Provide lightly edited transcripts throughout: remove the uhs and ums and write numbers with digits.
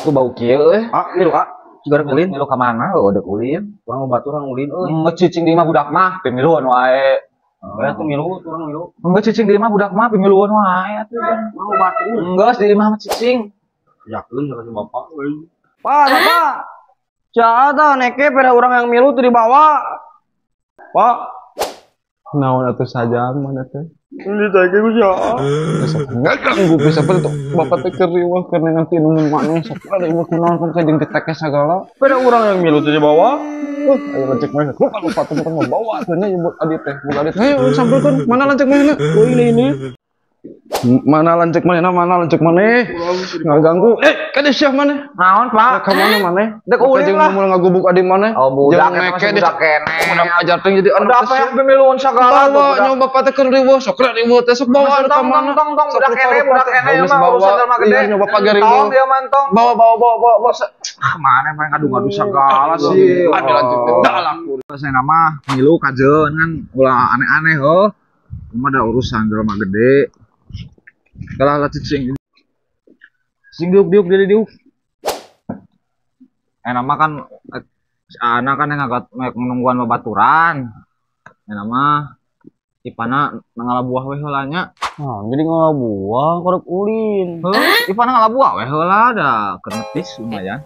Tuh bau kieu euy. Ah, milu ah. Siga rek ulin. Milu ka mana? Oh, dek ulin. Urang mau batur urang ulin euy. Ngecicing di imah budak mah pemiluan wae. Aya tuh milu, urang milu. Ngecicing di imah budak mah pemiluan wae atuh. Mau batur. Enggeus di imah mah cicing. Yakeun sama si bapak euy. Pak, Bapak. Sia neke pada urang yang milu tuh dibawa. Pak, Naon atuh sajang mana teh? ini teke ku sia. Ngaganggu bisa tuh bapak teh keur riweuh keur nanti nunggu maneh sok ada ieu kunaon kan jeung diteke sagala. Pada urang yang milu tuh dibawa. Ayo lanceuk maneh lupa lupa tuh mau bawa atuh nya ieu adit teh. Buka adit. Ayo sampelkeun mana lanceuk manehna? Oh ini. Mana lanceuk manehna? Mana lanceuk maneh? Ngaganggu. Eh, kade sia maneh? Naon, Pak? Ka mana maneh? Dek ulin jeung lah. mun ngagubuk adi maneh. Oh, budak Jeung eta meke masih budak keneh. Budak ajar teh jadi anak Udah apa yang pemiluan segala tuh Bawa budak. nyoba bapak teh keur riweuh sok riweuh teh sok bawa Tong ka tong mana? tong tong Sok budak keneh rupa-rupa budak teh. keneh Geus mah bawa. urusan jelema gede. Iya, nyoba bapak ge Tong riweuh. dia mah tong. Bawa bawa bawa bawa bawa. Ah, mana pengen ngadu-ngadu segala sih. Ambil lanjut teh. Dah laku. Saya nama milu kajeun kan ulah aneh-aneh heuh. Cuma ada urusan jelema gede. Kalah lah cicing. Cicing diuk diuk diuk diuk. Nama kan si anak kan yang agak menungguan babaturan. Nama Ipana ngala buah we heula nya. Nah, jadi ngala buah korek ulin. Heuh, Ipana ngala buah we heula da keur nepis lumayan.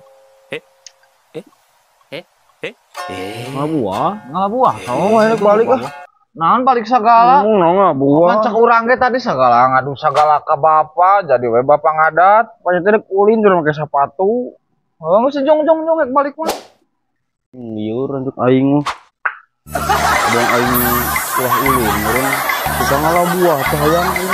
Ngala buah. Ngala buah. Oh, enak balik ah. Naon balik segala? Ngala buah. Ngacak urang ge tadi segala ngadu segala ka bapak, jadi we bapak ngadat. Pokoknya teh ulin cuma pakai sepatu. Oh, geus jong jong jong rek balik mah. Liur lanjut aing. Abang aing ulah ulin meureun. Bisa ngala buah teh hayang aing.